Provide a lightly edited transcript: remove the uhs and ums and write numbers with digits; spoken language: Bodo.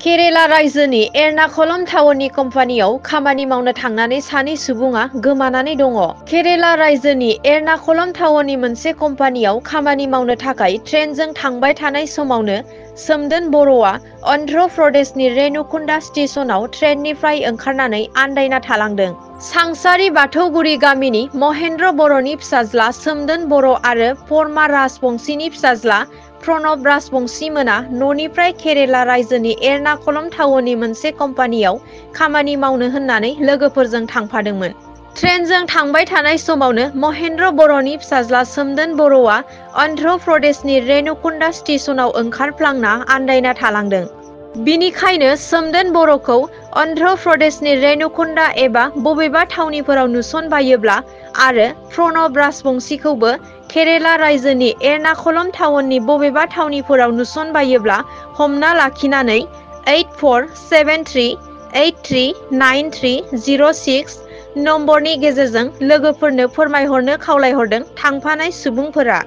केरेला रायजोनि एर्नाकुलम टाउननि कम्पानियाव खामानि मावनो थांनानै सानै सुबुङा गोमानानै दङ। केरेला रायजोनि एर्नाकुलम टाउननि मोनसे कम्पानियाव खामानि मावनो थाखाय ट्रेनजों थांबाय थानाय समावनो सोमदोन बर'आ अन्ध्र प्रदेशनि रेनुकुन्डा स्टेशनाव ट्रेननिफ्राय ओंखारनानै आन्दायना थालांदों। सांसारि बाथौगुरि गामिनि महेन्द्र बर'नि फिसाज्ला सोमदोन बर' आरो परमा राजबंशीनि फिसाज्ला प्रणब राजबंशी मोना न'निफ्राय केरेला रायजोनि एर्नाकुलम टाउननि मोनसे कम्पानियाव खामानि मावनो होननानै लोगोफोरजों थांफादोंमोन। ट्रेनजों थांबाय थानाय समावनो महेन्द्र बर'नि फिसाज्ला सोमदोन बर'आ अन्ध्र प्रदेशनि रेनुकुन्डा स्टेशनाव ओंखारफ्लांना आन्दायना थालांदों। बिनिखायनो सोमदोन बर'खौ अन्ध्र प्रदेशनि रेनुकुन्डा एबा बबेबा थावनिफोराव नुसनबायोब्ला आरो प्रणब राजबंशीखौबो केरेला रायजोनि एर्नाकुलम टाउननि बबेबा थावनिफोराव नुसनबायोब्ला हमना लाखिनानै 8473839306 नम्बरनि गेजेरजों लोगोफोरनो फोरमायहरनो खावलायहरदों थांफानाय सुबुंफोरा।